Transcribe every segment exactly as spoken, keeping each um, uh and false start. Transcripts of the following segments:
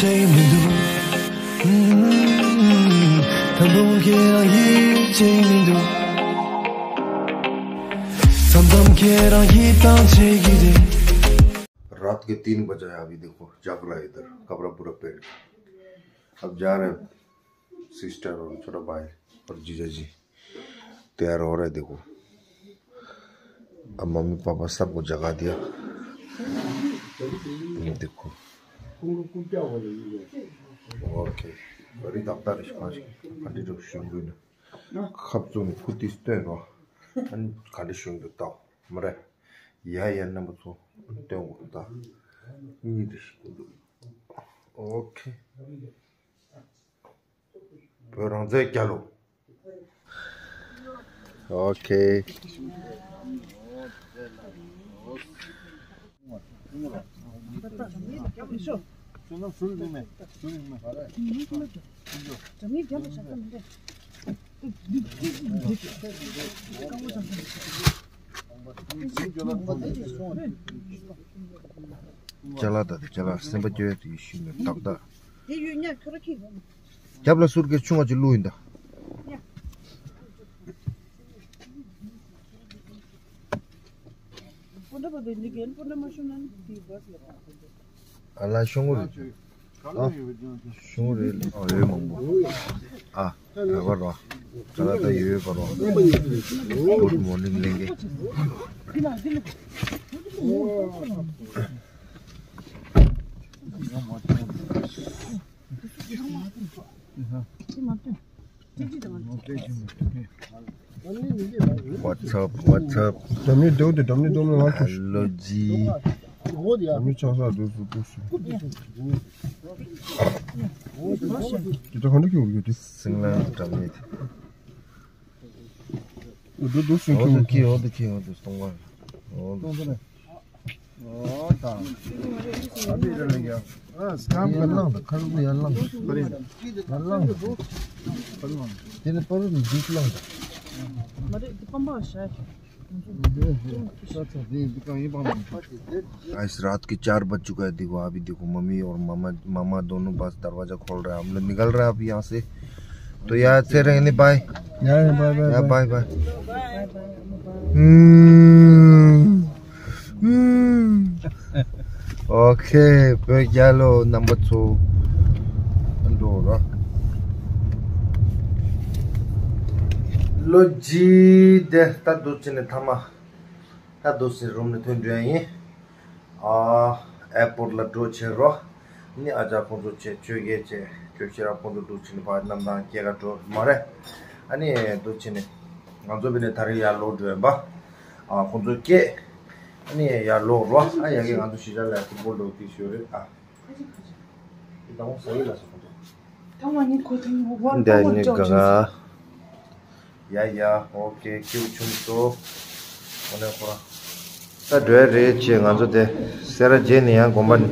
མི་འདུག་ད་དུང་ཁྱེད་རང་ཡིད་ཆེས་མི་འདུག་མཚམས་མཚམས་ཁྱེད་རང་ཡིད་དང་བྱེད་ཀྱི་རེད། रात के तीन बजे अभी देखो, जग रहा है इधर, कमरा पूरा पेंट। अब जा रहे हैं सिस्टर और छोटा भाई और जीजा जी। तैयार हो रहे, देखो। अब मम्मी पापा सबको जगा दिया। ये देखो। ओके। बड़ी दमदार रिस्पॉन्स। कंडीशन शुरू हुई ना। खप जो फुटिस तो है ना। अन कंडीशन तो ताओ। मरे। या, या नंबर तो। तो होता। ये risk. Okay. བོད་རང་བཙན་རྒྱལ་ལོ། ཨོ་ཁེ། ཅ་ལག་ད་དེ་ཅ་ལག་སེམས་པ་སྐྱོ་ཡ་དེ་ཡེ་ཤེས་མེད་ཏག་ཏག་དེ་ཡོད་ཉག་ཁྱོད་ར་ཁྱི། རྒྱབ་ལ་སུར་གེ་ཆུང་བ་ཅིག་བླུགས་ཡིན་ད། སྤུན་ཟླ་བ་དེ་འདི་གན་སྤུན་ཟླ་མ་ཤོང་ན་དེའི་བས་ལ་ཨ་ལ་ཤོང་གི་རེད། ཨ་ཤོང་གི་རེད། ཨ་ཡོད་མང་པོ། ཨ་རེ་བ་རོ། ད་ལ་ད་ཡོད་པ་རོ། Good morning ལེན་གེ། What's up, what's up? འགྲམ་ནི་འདུག་དེ་འགྲམ་ནི་འདུག་མི་ང་ཚོ། Hello ཇི། འགྲམ་ནི་ཆགས་ས་འདུག་སུ་འདུག་སུ། དེ་ད་ག་འདྲ་ཁྱོད་ཡོད་དེ། སིང་ལ་འགྲམ་ནི་དེ། འོ་འདུག་འདུག་སུ་ཁྱོད། འོ་དེ་ཁྱི་འོ་དེ་ཁྱི་འོ་དེ་སྟོང་པ། འོ་དེ། ཨོ་ད། ཨ་དེ་རེད་ལ་ཡ། ཨ་སྐམ་ཡར་ལངས་དང་ཁ་ལུ་ཡར་ལངས། ཡར་ལངས་དང་། དེ་ནི་པ་རུ་ནི་འཇིགས་ལངས་དང་། ཨ་इस रात के चार बज चुका है। देखो, अभी देखो, मम्मी और मामा, मामा दोनों बस दरवाजा खोल रहा है। हम लोग निकल रहा है अभी यहाँ से। तो यार, से रहेंगे, बाय। बाय, बाय, बाय, या, बाय। Bye, bye. हम्म। ཨོ་ཁེ། བོད་རྒྱལ་ལོ་རྣམ་པ་ཚོ། འགྲོ་ར། ལོ་ཇི་དེ་ད་འདུག་ཅི་ནས་ཐ་མ། ད་འདུག་སེ་རུམ་ནས་ཐོན་འགྲོ་ཡ་ཡིན། ཨ་ཨེར་པོར་ལ་འགྲོ་བྱེད་རོགས། ནི་ཨ་ཅག་ཁོང་ཚོ་བྱེད་ཆོས་རྒྱལ་བྱེད་ཆོས་ཤེས་རབ་ཁོང་ཚོ་འདུག་ཅི་ནས་ཕར་གནམ་ཐང་སྐྱེལ་ག་འགྲོ་མ་རེད། ཨ་ནི་འདུག་ཅི་ནས་ང་ཚོ་བི་ནས་ད་རེས་ཡར་ལོག་འགྲོ་ཡིན་པ། ཨ་ཁོང་ཚོ་སྐད། ཨ་ནི་ཡར་ལོག་རོགས། ཨ་ཡ་གི་ང་ཚོ་གཞིས་ཆགས་ལ་ཕུ་པོ་ལོག་དུས་ཤོད་རེད་ཨ། འདི་ད་ངོ་ས་ཡི་ལ་སོགས་པ་འདུག་འདི་ནི་ག་ག་ཡ་ཡ། ཨོ་ཁེ། ཁྱེའུ་ཆུང་སོ། འོ་ནས་ཁོ་རང་། ད་འགྲོ་ཡ་རེད་ཅེས་ང་ཚོ་དེ། སེ་ར་བྱེས་ནས་ཡང་དགོན་པ་ནས།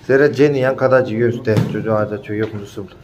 སེ་ར་བྱེས་ནས་ཡང་ཁ་བཏགས་ཅིག་ཡོད་སུ་དེ་ཅོ་ཅོ་ཨ་ཅག་ཆོས་རྒྱལ་ཁོང་ཚོ་སུབ་ལ།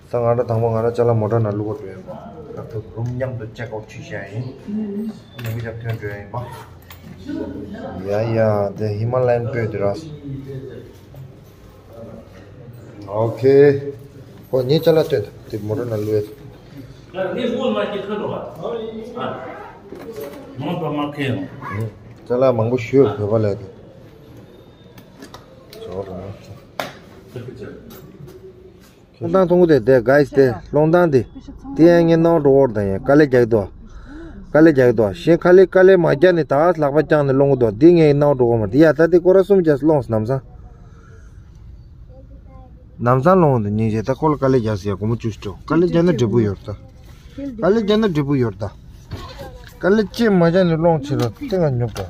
ད་ང་རང་དང་པོ་ང་རང་ཅ་ལག་མོ་ཊ་ནང་བླུག་པར་འགྲོ་ཡིན་པ། ད་ཐུག་རུམ་མཉམ་དུ་ཅེག་ཨའུཊ་བྱེད་བཞག་ཡིན། ཨ་ནི་མི་རྒྱབ་ཐོན་འགྲོ་ཡིན་པ། ཡ་ཡ། དེ་ཧི་མ་ལ་ཡན་སྤོས་དེ་ར། ཨོ་ཁེ། ཁོ་ངའི་ཅ་ལག་སྟོན་དང་དེ་མོ་ཊ་ནང་བླུག་ཡ། ཅ་ལག་མང་པོ་ཞུ་བོད་པ་ལས་དེ། ལོང་ཐང་ཐུང་གུ་དེ་དེ་གཱས་དེ་ལོང་ཐང་དེ། དེ་ཡང་ངས་ནང་འགྲོ་བར་དང་ཡང་དཀའ་ལས་རྒྱག་དོ། དཀའ་ལས་རྒྱག་དོ་ཞེས་དཀའ་ལས་དཀའ་ལས་མ་རྒྱག་ནས་ད་ལག་པ་བརྐྱངས་ནས་སློང་གི་འདུག་འདི་ངས་ནང་འགྲོ་གོ་མ་དེ་ཡ་ད་དེ་སྐོར་ར་གསུམ་བརྒྱབ་སློང་ནམ་སང་། ནམ་སང་སློང་དུ་ཉིན་བྱེད་ད་ཁོ་ལ་དཀའ་ལས་རྒྱག་ཟེར་ཡ་སྒོར་མོ་བཅུ་སྤྲོ་དཀའ་ལས་རྒྱག་ན་འབྲས་བུ་ཡོད་ད། དཀའ་ལས་རྒྱག་ན་འབྲས་བུ་ཡོད་ད། དཀའ་ལས་ཅི་མ་རྒྱག་ནས་སློང་ཆེ་ལ་ཏེ་ང་ཉོབ་ད།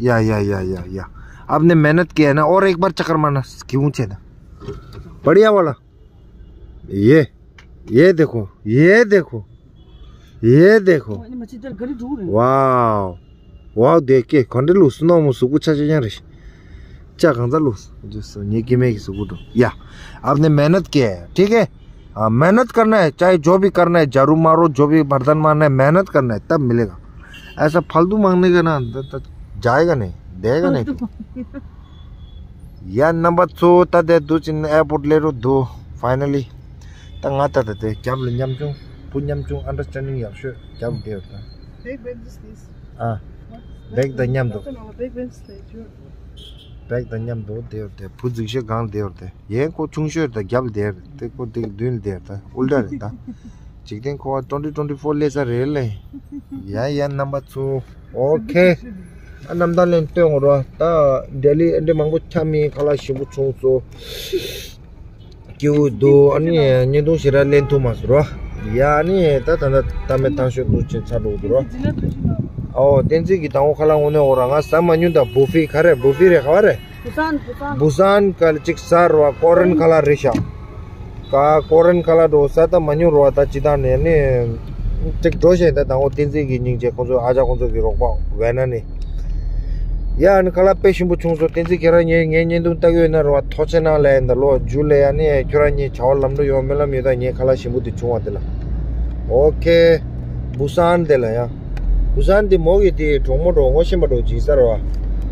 या या या या या। आपने मेहनत किया है ना, और एक बार चक्कर मारना, क्यों छे ना? बढ़िया वाला। ये, ये देखो, ये देखो, ये देखो। वाओ, वाओ, देख के खंडे लूस ना मु सुकु छा छा रे। चा खंजा लूस जो सो ने के में सुकु दो या। आपने मेहनत किया है, ठीक है? हाँ, मेहनत करना है, चाहे जो भी करना है, झाड़ू मारो, जो भी बर्तन मारना है, मेहनत करना है, तब मिलेगा। ऐसा फालतू मांगने का ना, तो, तो जाएगा नहीं, देगा नहीं। ཡ་རྣམ་པ་ཚོ། ད་ལྟ་དུ་ཅིན་ཨེར་པོར་ཊི་སླེབས་འགྲོ་འདུག་ཕའི་ནལ་ལི། ད་ང་ད་ལྟ་དེ་རྒྱབ་ལ་ཉམ་ཆུང་བུ་ཉམ་ཆུང་ཨན་ཌར་སི་ཊེན་ཌིང་ཡག་ཤོས་རྒྱབ་ལ་བསྡད་ཡོད་ད། Bag, bag, this, this. ཨ། What? Bag དང་མཉམ་དུ། Bag, bag, this, this. Bag དང་མཉམ་དུ་བསྡད་ཡོད་དེ། བུ་རྫིག་ཤོས་སྒང་ལ་བསྡད་ཡོད་དེ། ཡན་ཁོ་ཆུང་ཤོས་ད་རྒྱབ་ལ་བསྡད་ཡོད་དེ། ཁོ་དེ་མདུན་ལ་བསྡད་ཡོད་ད། ཨུལ་ཊ་རེད་ད། འཇིག་རྟེན་འཁོར་བ་twenty twenty-four སླེབས་ས་རེད་ལེ། ཡ་ཡ་རྣམ་པ་ཚོ། ཨོ་ཁེ། ཨ་རྣམ་ཐར་ལེན་སྟོན་འོང་རོགས། ད་ལྡི་ལི་ཨ་འདྲ་མང་པོ་འཁྱམ་མིན། ཁ་ལག་ཞིམ་པོ་བྱུང་སོང་། སྐྱིད་པོ་འདུག་ཨ་ནི་བརྙན་ཐུང་ཞེ་དྲག་ལེན་ཐུབ་མ་སོང་རོགས། ཡ་ཨ་ནི་ད་ད་ད་ད་མེད་ཐང་ཤོད་འདུག་ཅེས་ཚར་འགྲོ་གི་འདུག་རོགས། ཨོ་བསྟན་འཛིན་གྱི་དང་པོ་ཁ་ལག་དངོས་གནས་འོ་ར་ང་ཟ་མ་མྱོང་ད། བུ་ཧྥེ་ག་རེ། བུ་ཧྥེ་རེད་ག་བ་རེད། བུ་སན། བུ་སན། བུ་སན་ཁ་ལག་ཅིག་ཟ་རོགས། ཀོ་རེན་ཁ་ལག་རེད་ཤག་ཀ་ཀོ་རེན་ཁ་ལག་འགྲོ་ས་ད་མ་མྱོང་རོགས། ད་ཅི་ད་ནས་ནི་ཅིག་འགྲོ་བཞིན་ད་དང་པོ་བསྟན་འཛིན་གྱི་སྙིང་རྗེ། ཁོང་ཚོ་ཨ་ཅག་ཁོང་ཚོ་གི་རོགས་པ་བས་ན་ནི། ཡ་ཨ་ནི་ཁ་ལག་དཔེ་ཞིམ་པོ་བྱུང་སོང་། བསྟན་འཛིན་ཁྱེད་རང་ངའི་ངའི་བརྙན་ཐུང་ལྟ་གི་ཡོད་ན་རོགས། ཐུགས་རྗེ་གནང་ལབ་ཡིན་ད་ལོ། རྒྱུ་ལས་ཡ་ནི་ཁྱོད་རང་གཉིས་བྱ་བ་ལམ་འགྲོ་ཡོང་སྨོན་ལམ་ཡོད་ད། ངའི་ཁ་ལག་ཞིམ་པོ་དེ་བྱུང་བ་དེ་ལ། ཨོ་ཁེ། བུ་སན་དེ་ལ་ཡ། བུ་སན་དེ་མོ་གི་དེ་གྲོགས་མོ་འགྲོ་ངོ་ཤེས་པ་འགྲོ་ཇི་ས་ར་བ།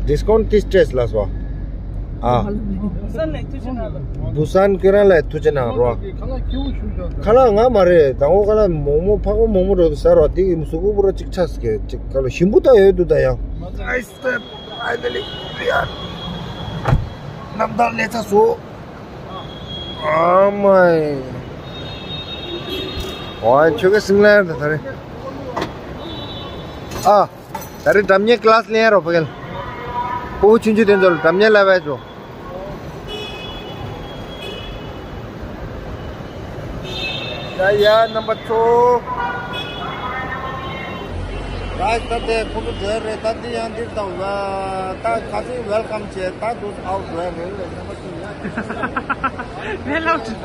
ཌིས་ཀའུན་ཊི་ཊི་སི་ཊེ་སི་ལ་སོ། ཨ། བུ་སན་ལ་ཐུགས་རྗེ་གནང་། བུ་སན་ཁྱོད་རང་ལ་ཐུགས་རྗེ་གནང་རོགས། ཁ་ལག་ང་མ་རེད། དང་པོ་ཁ་ལག་མོག་མོག་ཕག་པ་མོག་མོག་འགྲོ་དུ་ཟ་རོགས། དེ་གི་གཟུགས་པོ་པུ་ར་ཅིག་ཆགས་སི་ཀེ་ཅིག་ཁ་ལག་ཞིམ་པོ་ད་ཡོད་དུ་ད་ཡ། ཨའི་སི་ཊེབ་ཕའི་ནལ་ལི་ཡ། རྣམ་ཐར་སླེབས་ཚར་སོང་། ཨ་མའི། ཨོ་ཁྱོད་ཀྱི་སིང་ལ་ད་ད་རེད། ཨ། ད་རེས་སྒྲ་སྙན་ཀི་ལ་སི་ལེན་རོགས་ཕ་གན། ཕྲུ་གུ་ཆུང་ཆུང་དེ་ཚོ་ལ་སྒྲ་སྙན་བསླབ་པའི་ཚོ། ཡ་ཡ་རྣམ་པ་ཚོ། ད་ལྟ་དེ་ཁོ་ཚོ་འགྲོ་རེད། ད་འདི་ཡང་འདིར་ད་ད་ཁ་སང་ཝེལ་ཀམ་བྱས། ད་དུ་ཨའུ་འགྲོ་རེད་ལས་རྣམ་པ་ཚོ་ཡ། ཝེལ་ཀམ་བྱས།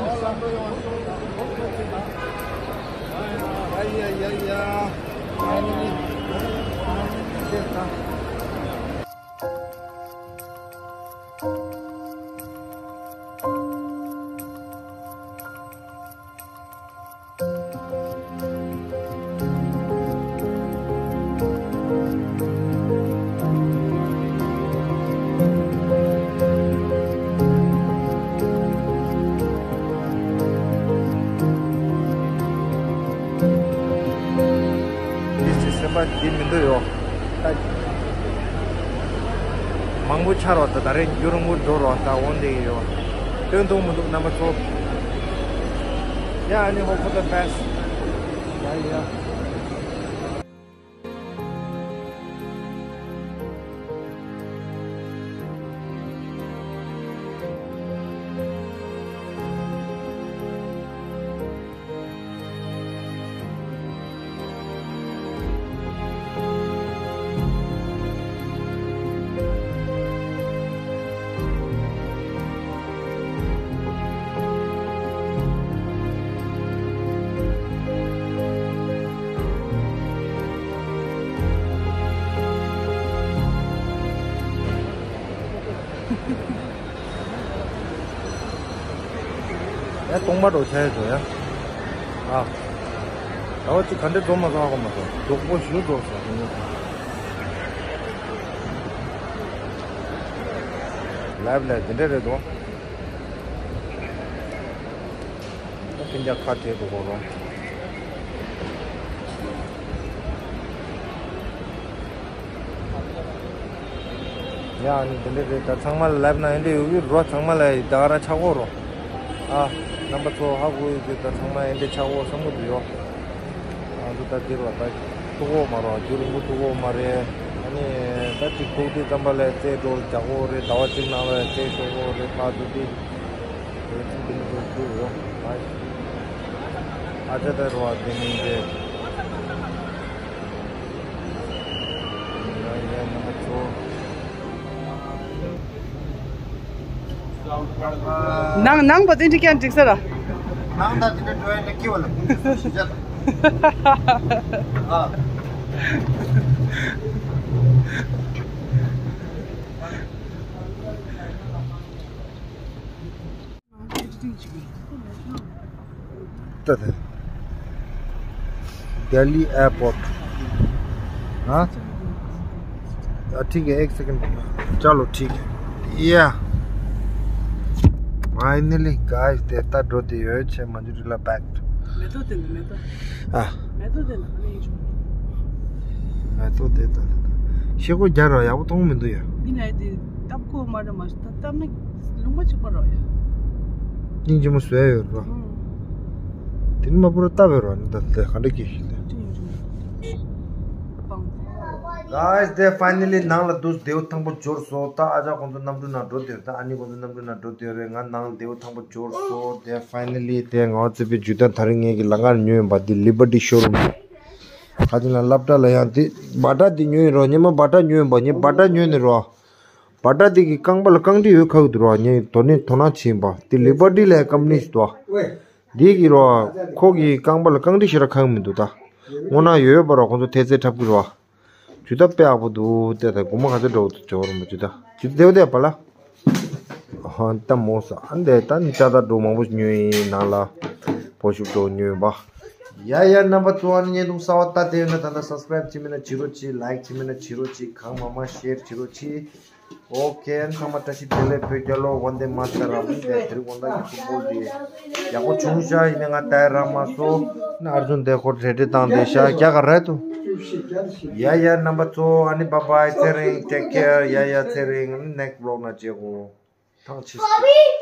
ཡ་ཡ་ཡ་ཡ། དེ་ཅི་སེམས་པ་སྐྱིད་མི་འདུག་ཡོ། མང་པོ་ཆགས་རོགས། ད་ད་རེས་རྒྱུན་རིང་པོ་འགྲོ་རོགས། ད་འོང་བསྡད་ཡོད། སྟོན་ཐུབ་མི་འདུག་རྣམ་པ་ཚོ། ཡ་ཨ་ནི་hope for the best. ཡ་ཡ། ཡ་སྟོང་པ་འགྲོ་ཆ་ཡ་འགྲོ་ཡ། ཨ། ད་བ་ཅིག་ག་འདྲ་འགྲོ་མ་སོང་ཧ་གོ་མ་སོང་། མགྱོགས་པོ་ཞུ་འགྲོ་སོང་། ལབ་ལབ་དེ་འདྲ་རེད་དོ། ད་སྤུན་ཀྱག་ཁ་བྲལ་འགྲོ་གོ་རོ། ཡ་ཨ་ནི་དེ་འདྲ་རེད། ད་ཚང་མ་ལ་ལབ་ན་ཨེ་འདྲ་ཡོད་ཀྱི་རོ། ཚང་མ་ལ་ད་ག་རང་ཆགས་གོ་རོ། ཨ། རྣམ་པ་ཚོ་ཧ་གོ་ཡོད་ཀྱི། ད་ཚང་མ་ཨེ་འདྲ་ཆགས་གོ་བསམ་གི་འདུག་ཡོ། ང་ཚོ་ད་འདིར་བ་ད་ཐུག་གོ་མ་རོ། རྒྱུན་རིང་པོ་ཐུག་གོ་མ་རེད། ཨ་ནི་ད་ཅིག་ཐུག་དུས་ཙམ་པ་ལ་རྩེད་འགྲོ་རྒྱག་གོ་རེད། ཟླ་བ་གཅིག་ནང་ལ་རྩེད་ཤོར་གོ་རེད། ཕར་ཚུར་དེ། ཨ་ཅག་ད་རོ་བ་དེ་མིན་ཏེ། ནང་ནང་པ་དེ་འདྲ་ཀྱང་འགྲིག་ས་ར། ནང་ད་དེ་འདྲ་འགྲོ་ཡ་ནི་སྐྱིད་པ་ལ་ཕུང་དུ་ཤི་ཆ་ལ། ཨ། ད་ད། Delhi एयरपोर्ट। हाँ? हाँ, ठीक है, एक सेकंड। चलो, ठीक है। या। Finally, guys, དེ་ལྟ་འགྲོ་དེ་ཡོད་ཆེ་མ་འཇུ་རི་ལ་back to. མེ་ཏོག་དེ་འདི་མེ་ཏོག་ཨ། མེ་ཏོག་དེ་འདི་ཨ་ནི་ཡིན་ཆོག་མེ་ཏོག་དེ་ད་ད་ད། ཤེལ་སྒོ་རྒྱག་རོགས་ཡག་པོ་མཐོང་མི་འདུག་ཡ། འདི་ནས་དེ་ལྟ་སྒོ་མ་རེད་མ་ཤི་ད་ལྟ་ན་ལུང་པ་གཅིག་པ་རོགས་ཡ། སྙིང་རྗེ་མོ་བཟོས་ཡོད་རོགས། ཨང་། དེ་ནི་མ་པུ་ར་ལྟ་བའི་རོགས་ནི་ད་དེ་ག་འདྲ་གི་ཤི་ད། ཅི་ཡིན་ཆོག་མེ་ཏོག་པང་དེ། Guys, དེ་finally ནང་ལ་འདུག་ལྡེའུ་ཐང་པོ་འབྱོར་སོང་། ད་ཨ་ཅག་ཁོང་ཚོ་གནམ་གྲུ་ནང་འགྲོ་དེར། ད་ཨ་ནི་ཁོང་ཚོ་གནམ་གྲུ་ནང་འགྲོ་དེར་རེད། ང་ནང་ལྡེའུ་ཐང་པོ་འབྱོར་སོང་། དེ་finally དེ་ང་ཚོ་པའི་ཇུ་ད་ད་རིང་ངེད་ཀྱི་ལམ་ཁར་ཉོས་ཡིན་པ་འདི་Liberty showroom། ཁ་ཅིག་ལ་སློབ་གྲྭ་ལ་ཡང་འདི་བ་ཏྲ་འདི་ཉོས་ཡིན་རོགས། ཉི་མ་བ་ཏྲ་ཉོས་ཡིན་པ། ངས་བ་ཏྲ་ཉོས་ནི་རོགས། བ་ཏྲ་འདི་གི་རྐང་པ་ལ་རྐང་དྲི་ཡོད་ཁ་གི་འདུག་རོགས། ངས་དོ་ནི་དོ་སྣང་བྱེད་ཡིན་པ། འདི་Liberty ལ་ཡང་company ཞིག་འདུག་འདི་གི་རོགས་ཁོ་གི་རྐང་པ་ལ་རྐང་དྲི་ཞེ་དྲག་ཁ་གི་མི་འདུག་ད་སྔོ་ནག་ཡོད་ཡོད་པ་རོགས། ཁོང་ཚོ་ཐེལ་ཙེ་འཁྲབ་གི་རོགས། ཇུ་ད་དཔེ་ཡག་པོ་འདུག་དེ་ད་དགོང་མོ་ག་ཚོད་འགྲོ་འགྲོ་རོགས་མ་ཇུ་ད་ཇུ་ད་དེ་བ་དེ་བ་ལ། ཧོན་ཏ་མོ་ས་ཨ་འདས་ད་ནི་ཅ་ད་འགྲོ་མང་པོ་ཉོས་ཡིན་ནང་ལ། པོ་ཤུབ་འགྲོ་ཉོས་པ། ཡ་ཡ་རྣམ་པ་ཚོ་ཨ་ནི་བརྙན་ཐུང་གསར་བ་ལྟ་དེ་ཡོད་ན་ད་ལྟ་subscribe བྱེད་མེད་ན་བྱེད་རོགས་གྱིས། like བྱེད་མེད་ན་བྱེད་རོགས་གྱིས། གང་མང་མང་share བྱེད་རོགས་གྱིས། ཨོ་ཁེ། ཚང་མ་བཀྲ་ཤིས་བདེ་ལེགས། བོད་རྒྱལ་ལོ། ཝན་དེ་མ་ཏ་རམ། དེ་དེ་རིང་དགོང་དག་གི་ཕུཊ་བོལ་དེ་ཡག་པོ་བྱུང་ཤག་ཡིན་ནའི་ང་ལྟ་ཡ་རག་མ་སོང་། ན་ཨར་ཇུན་དེ་ཁོ་རེ་ཌི་བཏང་དེ་ཤག་རྒྱ་གར་རེད་དོ། ཡ་ཡ་རྣམ་པ་ཚོ་ཨ་ནི་bye bye ཚེ་རིང་take care། ཡ་ཡ་ཚེ་རིང་next vlog ན་མཇལ་གོ་ཐང་ཆེ།